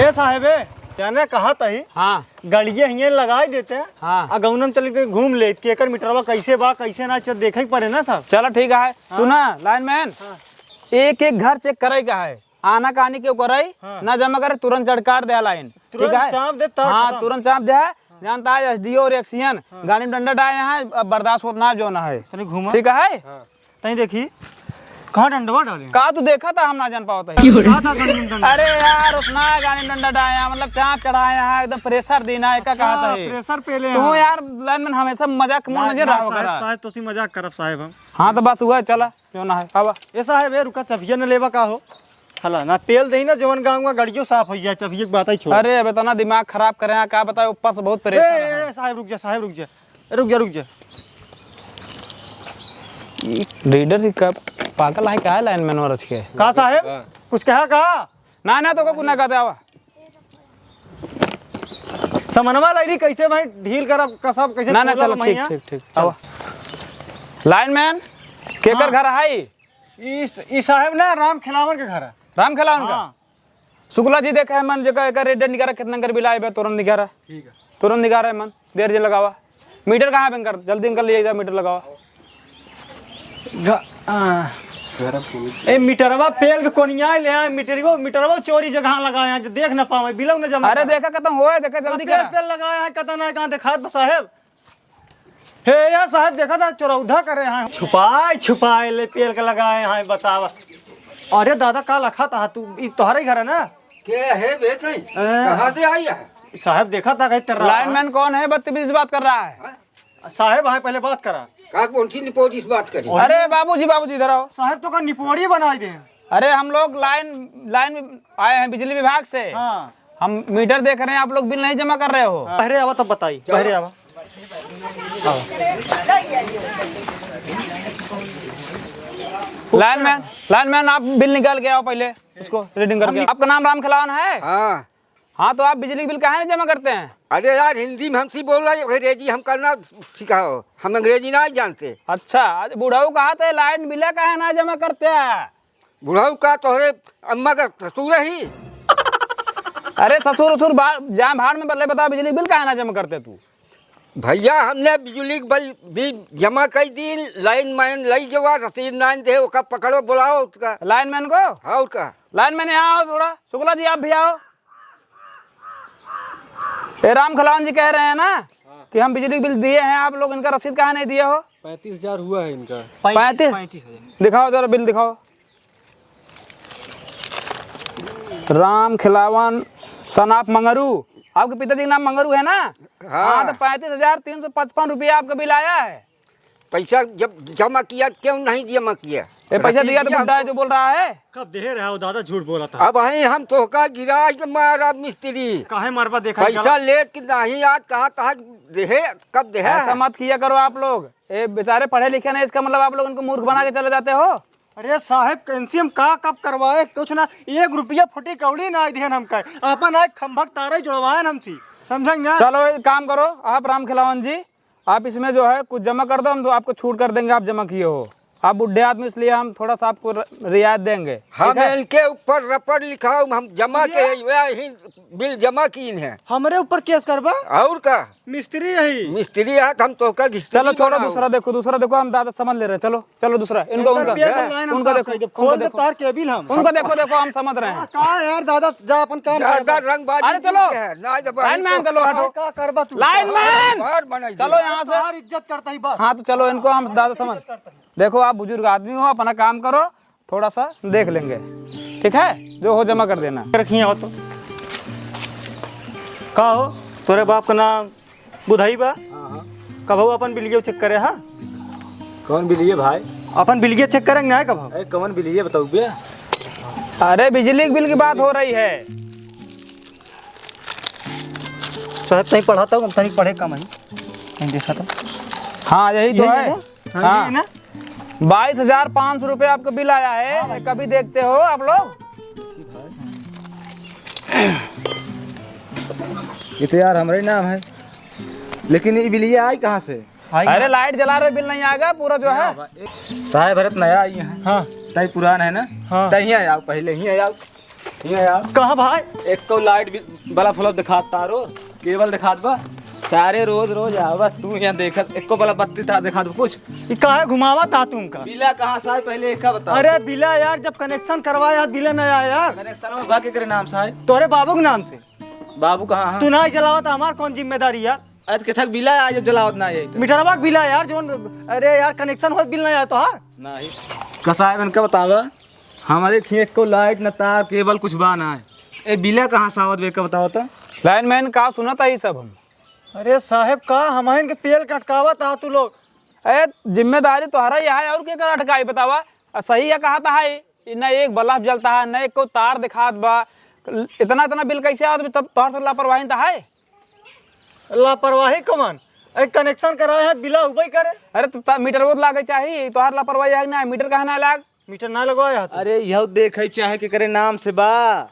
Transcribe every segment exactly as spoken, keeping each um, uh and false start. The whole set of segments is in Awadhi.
ए साहेबे, जाने कहा तही, हाँ। गड़िया हियाँ लगाई देते हैं, हाँ। आ गौनम चल के घूम ले, कि एकर मीटरवा कैसे बा, कैसे ना, चल देखे के पड़े ना साहब। चलो ठीक है। हाँ। सुना लाइनमैन, हाँ। एक एक घर चेक करे का है, आना कानी के करे, हाँ। ना जमा करे, तुरंत चढ़ काट दे लाइन, ठीक तुरंत है? चाप दे, तार हाँ, खत्म। तुरंत चाप दे। जानता है, एसडीओ और एक्सियन, हाँ। गाड़ी में डंडा डाले हैं, अब बर्दाश्त होत ना जो ना है। तनी घूमा। ठीक है? हाँ। तनी देखी, कहाँ डंडवा डाले हैं? का तू देखा था, हम ना जान पावत है। क्यों रे? कहाँ था गाड़ी में डंडा? अरे यार, उतना गाड़ी में डंडा डाले हैं, मतलब चाप चढ़ाए हैं, एकदम प्रेशर देना है, का अच्छा, कहा था ये? प्रेशर पे ले तू हैं। यार, लाइनमैन हमेशा मजाक में ना, मजे ना, रहा साहब, करा। साहब, तो सी मजाक करब साहब हम। हाँ, तो बस हुआ, चला, जो ना है, अब। ए साहब, ए रुका, चबिया न लेबा का हो? हला ना, तेल देही ना, जवन गाँव में गड़ियो साफ हो जाए, चबिया के बात ही छोड़। अरे, अब इतना दिमाग खराब करे हैं, का बताए, ऊपर से बहुत ए, परेशान ए, है। ए, साहब रुक जा, साहब रुक जा, ए, रुक जा, रुक जा। ई रीडर ही का पागल है, का है लाइनमैन और के? का साहेब? हाँ। कुछ कहा का? ना, ना, तो का कुछ ना कहते, आवा। समनवा लाइनी कैसे भाई डील करब, कसब कैसे ना, ना, तोला चलो, ठीक, भैया? ठीक, ठीक, चलो। आवा। लाइनमैन, केकर हाँ। घर है? ई, ई साहेब ना राम खिलावन के घर है। राम खिलावन का? हाँ। शुक्ला जी, देखा है मन, जेका एकर रेट निकारा, कितना कर बिल आए बे, तुरंत निकारा। ठीक है। तुरंत निकारा है मन, देर जे लगावा। मीटर कहाँ है बेंकर? जल्दी अंकल ले जा, मीटर लगावा। ग-, आ। ए, मीटरवा पेल के कोनिया ले आए, मीटरवा, मीटरवा चोरी जगह लगाए हैं, जो देख ना पावे, बिलौ न जमा अरे पावे। देखा, खत्म होए, देखा, जल्दी पेल, करा। पेल लगाए हैं, कतना है, कहाँ देखात बा साहेब? हे या साहब, देखा था, चोरौधा करे हैं। छुपाए, छुपाए ले पेल के लगाए हैं, बतावा। अरे दादा, का लखा था तू? ई तोहरे ही घर है ना? के है बे तई? हैं? कहाँ से आई है? साहब, देखा था, कहीं तेरा लाइनमैन कौन है, बदतमीजी से बात कर रहा है? हैं? साहब, हाँ, पहले बात करा। का कौन सी निपोटी से बात करी? अरे बाबूजी, बाबूजी, इधर आओ। साहब, तो का निपोड़ी बनाई दे। अरे, हम लोग लाइन, लाइन में आए हैं बिजली विभाग से। हाँ। हम मीटर देख रहे हैं, आप लोग बिल नहीं जमा कर रहे हो। हाँ। बहरे आवा तब बताई, चलो। बहरे आवा। लाइनमैन, लाइनमैन, आप बिल निकाल के आओ पहले, उसको रीडिंग करके। आपका नाम राम खिलावन है? हाँ। हाँ, तो आप बिजली बिल काहे नहीं जमा करते हैं? अरे यार, हिंदी में हमसे बोल रहा है, अंग्रेजी हम करना सिखाओ, हम अंग्रेजी नहीं जानते। अच्छा, आज बुढ़ऊ कहा थे, लाइन बिल काहे ना जमा करते हैं? बुढ़ऊ का तोहरे अम्मा का ससुर ही। अरे ससुर उसुर बा-, जा भाड़ में, बल्ले बता, बिजली बिल काहे ना जमा करते तू? भैया, हमने बिजली के बिल भी जमा कर दी, लाइनमैन लई गवा, रसीद नाइन दे, ओका पकड़ो, बुलाओ उसका। लाइनमैन को? हाँ, उसका। लाइनमैन यहाँ आओ थोड़ा, शुक्ला जी आप भी आओ। ए, राम खिलावन जी कह रहे हैं ना हाँ। कि हम बिजली बिल दिए हैं, आप लोग इनका रसीद काहे नहीं दिए हो? पैंतीस हजार हुआ है इनका। पैंतीस? पैंतीस हजार। दिखाओ जरा बिल दिखाओ। राम खिलावन, son of मंगरू, आपके पिताजी का नाम मंगरू है ना? हाँ। हाँ, तो पैंतीस हजार तीन सौ पचपन रुपया आपका बिल आया है। पैसा जब जमा किया, क्यों नहीं जमा किया? ए, पैसा रसीद दिया तो दिया बुड्ढा है हमको। जो बोल रहा है। कब देहे रहा हो दादा, झूठ बोला था। अब वहीं हम तोहका गिरा के मारा मिस्त्री। काहे मरबा देखा पैसा गला? लेत कि नहीं, आज कहा तहा देहे, कब देहे? ऐसा मत किया करो आप लोग। ए, बेचारे पढ़े लिखे नहीं, इसका मतलब आप लोग इनको मूर्ख बना के चले जाते हो? अरे साहेब, कैंसियम का कब करवाए? कुछ ना, एक रुपया फुटी कौड़ी ना आई दिहन हमका। आपन आए खंभक तारे जुड़वाएन हमसे, समझें ना? चलो, एक काम करो, आप राम खिलावन जी, आप इसमें जो है कुछ जमा कर दो, हम तो आपको छूट कर देंगे, आप जमा किए हो। आप बुढ़े आदमी, इसलिए हम थोड़ा सा आपको र-, रियायत देंगे, हम ठीक है? इनके ऊपर रपट लिखाओ, हम जमा के, ये? वही बिल जमा कीन है। हमरे ऊपर केस करबा? और का? मिस्त्री यही। मिस्त्री है, हम तोहका घिस्त्री चलो, छोड़ो, बनाओ। दूसरा देखो, दूसरा देखो, हम दादा समझ ले रहे हैं। चलो, चलो दूसरा, इनको, इनका उनका, पेट में लाइन हम उनका साफ देखो, कर देब। उनका खोल दे देखो। तार केबिल हम। उनका देखो, देखो, हम समझ रहे हैं। का यार दादा, जा अपन काम कर ज्यादा बा। रंगबाजी अरे चलो। ठीक है, ना जब लाइनमैन चलो, हटो। का करबा तू? लाइनमैन! बाहर बनाई चलो दे। यहाँ से। तार इज्जत करता ही बस। हाँ, तो चलो, इनको हम दादा समझ। देखो, आप बुजुर्ग आदमी हो, अपना काम करो, थोड़ा सा देख लेंगे, ठीक है? जो हो जमा कर देना। रखिए हो तो। का हो, तोरे बाप का नाम बुधई बा? हाँ, हाँ। कबहू अपन बिलियो चेक करे, हाँ? कौन बिलिये भाई? अपन बिलिये चेक करे ना है कबहू? अरे कौन बिलिये बताऊ बे? अरे बिजली के बिल की बात हो रही है। साहब, तहीं पढ़ा था, हम तहीं पढ़े कम है। तहीं देखा था। हाँ, यही तो यही है। है ना? हाँ, हाँ। यही ना? बाईस हजार पाँच सौ रुपये आपका बिल आया है, हाँ भाई। कभी देखते हो आप लोग? ये तो यार हमारे नाम है, लेकिन ये बिलिया आई कहाँ से? आई अरे कहाँ? लाइट जला रहे, बिल नहीं आएगा पूरा जो है। साहब भरत नया आई है। हाँ। तय पुरान है ना? हाँ। तय ही आओ, पहले ही आओ। ये यार। कहाँ भाई? एको लाइट भी, बल्ब उल्ब दिखात तारो, केबल दिखात बा। सारे रोज रोज आवा तू यहाँ देखत, एको बल्ब बत्ती तार दिखात बा कुछ। ई काहे घुमावा था तुमका? बिला कहाँ से आए पहले एका बताओ। अरे बिला यार, जब कनेक्शन करवाया बिला ना आया यार। कनेक्शन में बा केकरे नाम से आए? तोरे बाबू के नाम से। बाबू कहाँ है? तू ना जलावा तो हमार कौन जिम्मेदारी यार? आज के थक बिला आए जब जलावत ना आए तो। मीटरवा के बिला यार, जोन, अरे यार कनेक्शन होत बिल ना आया तोहार? नहीं। कसाई बन के बतावा, हमारे खेत को लाइट न तार केबल कुछ बा ना है। ए बिला कहाँ से आवत बे का बताओ तो? लाइनमैन का सुनत आई सब हम। अरे साहेब का हमहिन के पेल कटकावत आ तू लोग। ए जिम्मेदारी तोहरा ही है और के कर अटकाई बतावा? आ सही है कहा था है, न एक बल्ब जलता है, न एक को तार दिखात बा। इतना इतना बिल कैसे आवत बे? तब तोहर से लापरवाही तो है। लापरवाही कमन? एक कनेक्शन कराए हैं बिला उबई करे। अरे तो ता- मीटर वो लागे चाहिए, तोहर लापरवाही है कि ना? मीटर कहाँ ना लाग? मीटर ना लगवाया है तू? अरे यह देखे चाहे के करे नाम से बा।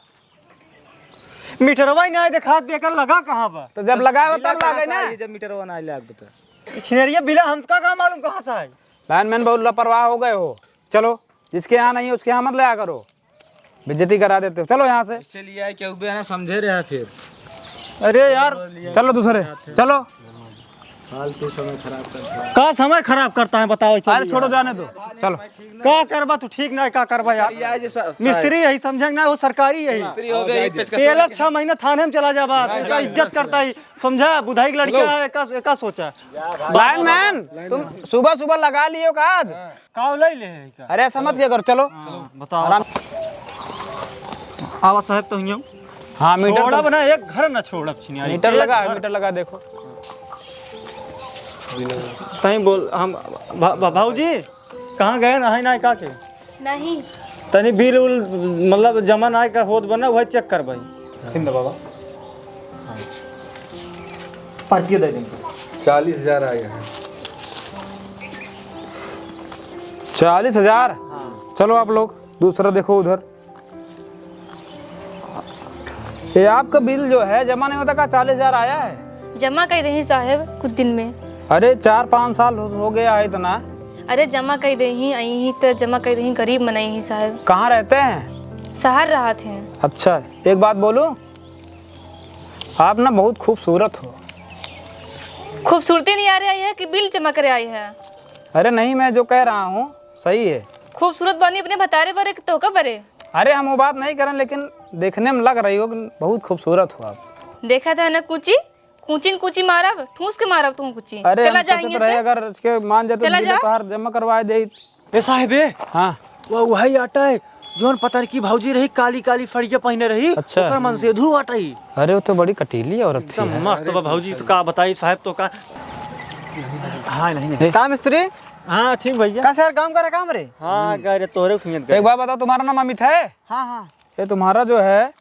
मीटरवा ही ना देखात बे, एकर लगा कहाँ बा? तो जब लगाए बा बिला तब लागे कहाँ से ना। आई, जब मीटरवा ना लाग बता। छिनरिया बिला हमका का मालूम कहाँ से आई? लाइनमैन बहुत लापरवाह हो गए हो। चलो, जिसके यहाँ नहीं है उसके यहाँ मत लाया करो, बेइज्जती करा देते हो। चलो यहाँ से। इससे लिया है क्या उबे है ना, समझे रहे फिर। अरे यार, चलो दूसरे, चलो। फालतू समय खराब करता है। का समय खराब करता है बताओ? चलिए अरे छोड़ो, यार। जाने दो, चलो। का करबा तू ठीक ना है, का करबा यार? ये जैसा मिस्त्री यही समझेंगे ना, वो सरकारी यही। मिस्त्री हो गए, एक पेचकस तेल लगा के छह महीना थाने में चला जाबा, नहीं, उसका नहीं, इज्जत नहीं। करता है, समझा? बुधाई की लड़कियां हेलो। है, एका, एका सोचा। लाइनमैन, तुम सुबह सुबह लगा लियो का आज? का ले ले है का? अरे ऐसा मत क्या करो, चलो। हाँ, बताओ। आराम। आवा साहब तो हियो। हाँ, मीटर छोड़ब तो ना, एक घर ना छोड़ब छिनिया। मीटर एक लगा है, घर। मीटर लगा देखो। तई बोल, हम भा-, भा-, भाऊजी, कहाँ गए ना है ना का के? नहीं। तनी बिल उल, मतलब, जमा ना का होत बना, वह चेक करबाई। हिंद बाबा। पर्ची दे देंगे। चालीस हजार आए हैं। चालीस हजार? हाँ। चलो आप लोग, दूसरा देखो उधर। ये आपका बिल जो है, जमा नहीं होता का? चालीस हजार आया है? जमा कर देही साहेब, कुछ दिन में। अरे, चार पाँच साल हो, हो गया है इतना। अरे, जमा कर देही, आई ही तो जमा कर देही, गरीब मनई ही साहेब। कहाँ रहते हैं? शहर रहत हैं। अच्छा, एक बात बोलूँ, आप ना बहुत खूबसूरत हो। खूबसूरती नहीं आ रही है कि बिल जमा करे आई है? अरे नहीं, मैं जो कह रहा हूँ, सही है। खूबसूरत बानी अपने भतारे बरे कि तोहका बरे? अरे हम वो बात नहीं करें, लेकिन देखने में लग रही हो कि बहुत खूबसूरत हो आप। देखा था ना कूची, कूची न कूची मारब, ठूस के मारब तू कूची। अरे चला हम जा सोचत यहाँ रहे से। अगर इसके मान जाते चला तो जा। तोहार जमा करवा दे। ए साहेब, ए, हाँ। वो वही आटा है, जौन पतरकी भौजी रही, काली काली फड़िया पहिने रही, अच्छा। ओकर मनसेधू आटा ही। अरे, वो तो बड़ी कटीली औरत थी एकदम यार। मस्त बा भौजी, तो का बताई साहेब, तो का। हाँ, नहीं, नहीं। ए। का मिस्त्री? हाँ, ठीक भैया। का सर, काम करे काम रे? हाँ, हम्म। गए रे, तोहरे खुमियत गए। एक बात बताओ, तुम्हारा नाम अमित है? हाँ, हाँ। ये तुम्हारा जो है,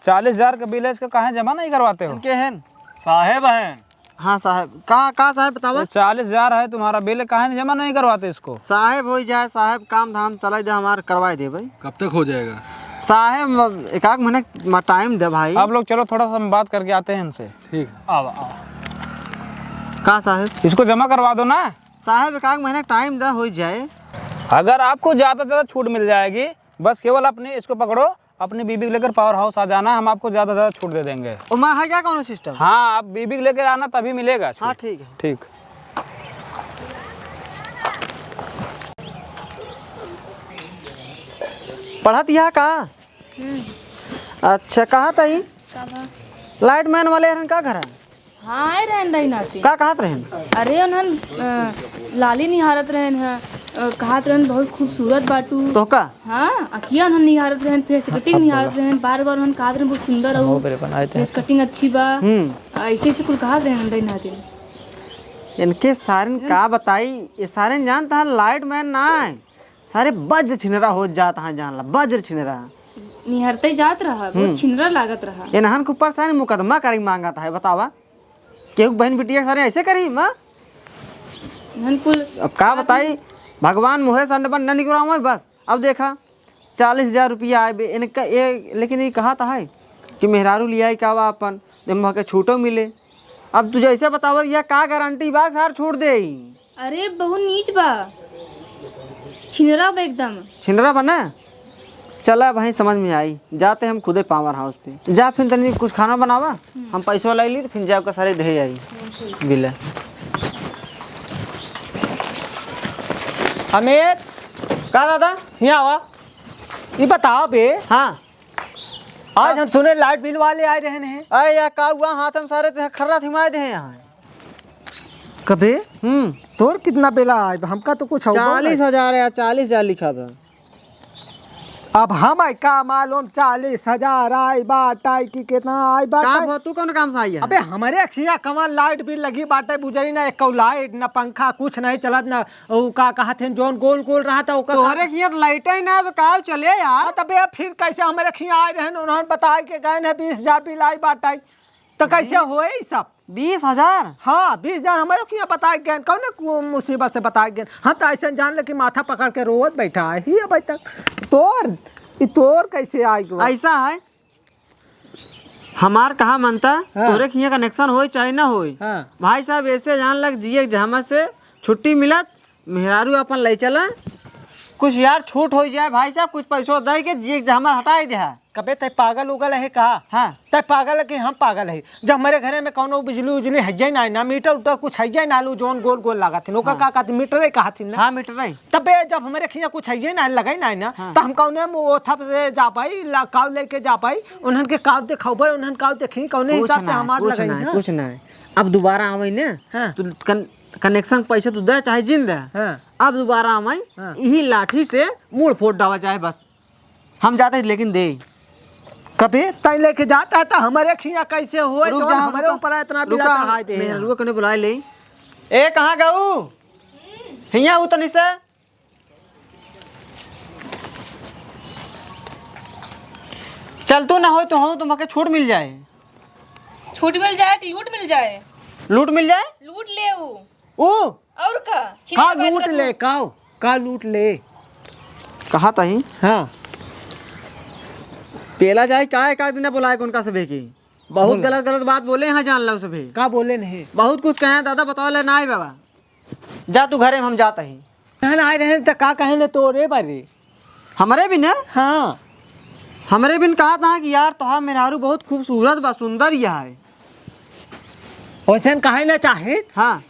चालीस हजार का बिल है, इसका काहे जमा नहीं करवाते हो? इनके हैं। साहेब हैं। हाँ साहेब, का, का साहेब बतावा? ये चालीस हजार है तुम्हारा बिल, काहे नहीं जमा नहीं करवाते इसको? साहेब हो जाए साहेब, काम धाम चलाई दे हमार, करवाई दे भाई। कब तक हो जाएगा? साहेब, म-, एक आध महीने म-, टाइम दे भाई। आप लोग चलो, थोड़ा सा हम बात करके आते हैं इनसे। ठीक। आवा, आवा। का साहेब? इसको जमा करवा दो ना। साहेब, एक आध महीने टाइम दे, हो जाए। अगर आपको ज़्यादा से ज़्यादा छूट मिल जाएगी, बस केवल अपने इसको पकड़ो, अपनी बीबी को लेकर पावर हाउस आ जाना, हम आपको ज़्यादा से ज़्यादा छूट दे देंगे। ओ माँ, है क्या कौनो सिस्टम? हाँ, आप बीबी को लेकर आना, तभी मिलेगा छूट। हाँ, ठीक है। ठीक। पढ़त यहाँ का? हम्म। अच्छा, कहा तई? का बा? लाइट मैन वाले रहन का घर है? हाँ, आए रहन दाई नाती। का कहत रहन? अरे, उन्हन, अ, लाली निहारत रहन है, अ, कहत रहन, "बहुत खूबसूरत बाटू।" तोहका? हाँ, अखिया उन्हन निहारत रहन, फेस कटिंग निहारत रहन, बार-बार उन्हन कहत रहन, "बहुत सुंदर हो, फेस कटिंग अच्छी बा।" हम्म। ऐसे, ऐसे कुल कहत रहन दाई नाती। इनके सारन का बताई, ये सारन जानता है, लाइट मैन ना है। सारे बज्र छिनरा हो जात हैं, जान ला, बज्र छिनरा। निहरते जात रहा, बहुत हम्म। छिनरा लागत रहा। इन्हन के ऊपर सारे मुकदमा करे मांगत है, बतावा। केहू के बहन बिटिया के सारे ऐसे करी, माँ? इन्हन कुल अब का बताई, भगवान मुहे संड बन न निकरावे बस। अब देखा, चालीस हजार रुपया आए बे, इनका ये, लेकिन ये कहा था है कि मेहरारू लियाई का बा अपन, जब वहाँ के छूटो मिले। अब तू जैसे बतावा, यह का गारंटी बा, सार छूट दे? अरे, बहुत नीच बा, छिनरा बा एकदम। छिनरा बा ना? चला भाई, समझ में आई, जाते हम खुदे पावर हाउस पे। जा फिर तनी कुछ खाना बनावा, हम पैसवा लाई ली, फिर जाके सारे ढे आई बिल। अमित, का दादा? हियाँ आवा। ई बतावा बे। हाँ। आज हम सुने लाइट बिल वाले आए रहे हैं। अरे यार, का हुआ? हाथ हम सारे ते खर्रा थिमाए दे हैं यहाँ। कबे? हम्म। तोर कितना बिल आए? हमका तो कुछ और चालीस हजार है यार, चालीस हजार लिखा बा। अब हमै का मालूम चालीस हजार आई बाटै कि कितना आई बाटै। का भो, तू कौन काम से आई है? अबे हमरे अखिया कवन लाइट बिल लगी बाटै, बुझरी ना, एको लाइट, ना पंखा, कुछ नहीं चलत, ना उ का कहत हैं, जौन गोल गोल रहत है, ओका तोहरे खिया तो लाइट ही ना, अब का चले यार? हाँ, तबे फिर कैसे हमरे खिया आए रहन, उन्होंने बताए के गए हैं बीस हजार बिल आई बाटै, तो कैसे होए ई सब? बीस हजार? हाँ, बीस हजार हमरे खिया बताए गए, कौने कु-, मुसीबत से बताए गए? हम तो ऐसे जान ले कि माथा पकड़ के रोवत बैठा है ही अबे तक। तोर, ई तोर कैसे आइ गवा? ऐसा है, हमार कहा मनता, हाँ। तोरे खिया कनेक्शन होई चाहे ना होई। हाँ। भाई साहब, ऐसे जान लग जिए जहमत से छुट्टी मिलत, मेहरारू अपन ले चला, कुछ यार छूट हो जाए भाई साहब, कुछ पैसो दे के जिए जहमत हटाई दे। कबे तै पागल उगल है का? हाँ। तै पागल है कि हम पागल है? जब हमरे घरे में कौनो बिजली उजली है ही ना, ना मीटर उटर कुछ है ही ना, लू जौन गोल गोल लागत है, ओका हाँ। का कहत, मीटर ही कहत है ना? हाँ, मीटर ही। तबे जब हमरे खिया कुछ है ही ना, लगे ना, ना, हाँ। तो हम कौने मुँह ओथप से जा पाई, ला-, काव लेके जा पाई, उन्हन के काव देखावे, उन्हन काव देखी, कौने कुछ हिसाब से ना, हमार कुछ लगे ना, ना? कुछ ना। अब दोबारा आवे ना, हाँ। तो कन-, कनेक्शन पैसे तू दे चाहे जिन दे। हाँ। अब दोबारा आवे, हाँ। यही लाठी से मूड़ फोड़ डावा चाहे बस। हम जाते हैं, लेकिन दे। कभी तय लेके जाता है तो हमारे खिया कैसे हुए, रुक जो जा, हमारे रुका, ऊपर इतना रुका, बिलाता हाय दे। मेहरुआ कने बुलाए ले। ए, कहाँ गऊ? हिया हूँ तनी से। चल तू ना हो तो हो, तुमके छूट मिल जाए। छूट मिल जाए तो लूट मिल जाए। लूट मिल जाए? लूट ले ऊ। ऊ? और का? का लूट ले, का, का लूट ले? कहा तही? हाँ। पेला जाए का, एक आध दिन बोलाए उनका सभे की। बहुत बोला। गलत गलत बात बोले हैं, जान लो सभे। का बोले नहीं? बहुत कुछ कहे हैं दादा, बताओ ले ना आए बाबा। जा तू घरे में, हम जाता ही। कहन आए रहे त का कहे ने तोरे बारे? हमरे भी ना? हाँ। हमरे बिन कहा था कि यार तोहार मेहरारू बहुत खूबसूरत बा, सुंदर ही है। वैसन काहे ना चाहित? हाँ।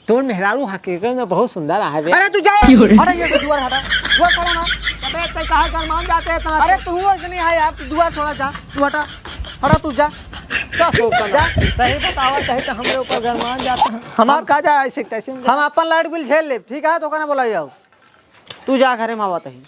तोर मेहरारू हकीकत में बहुत सुंदर आहे बे। अरे तू जा। क्यों रे? हटा ये से दुआर हटा। दुआर छोड़ा ना। अबे तै काहे गरमान जाते इतना? अरे तू ऐसे नहीं है यार, तू दुआर छोड़ा जा। तू हटा। हटा तू जा। का सोचता जा। सही बतावा, सही तो हमरे ऊपर गरमान जाता है। हमार का जा ऐसे तैसे में जा। हम अपन लाइट बिल झेल लेब, ठीक है? तो कहना बोला जाओ। तू जा घरे में आवत ही।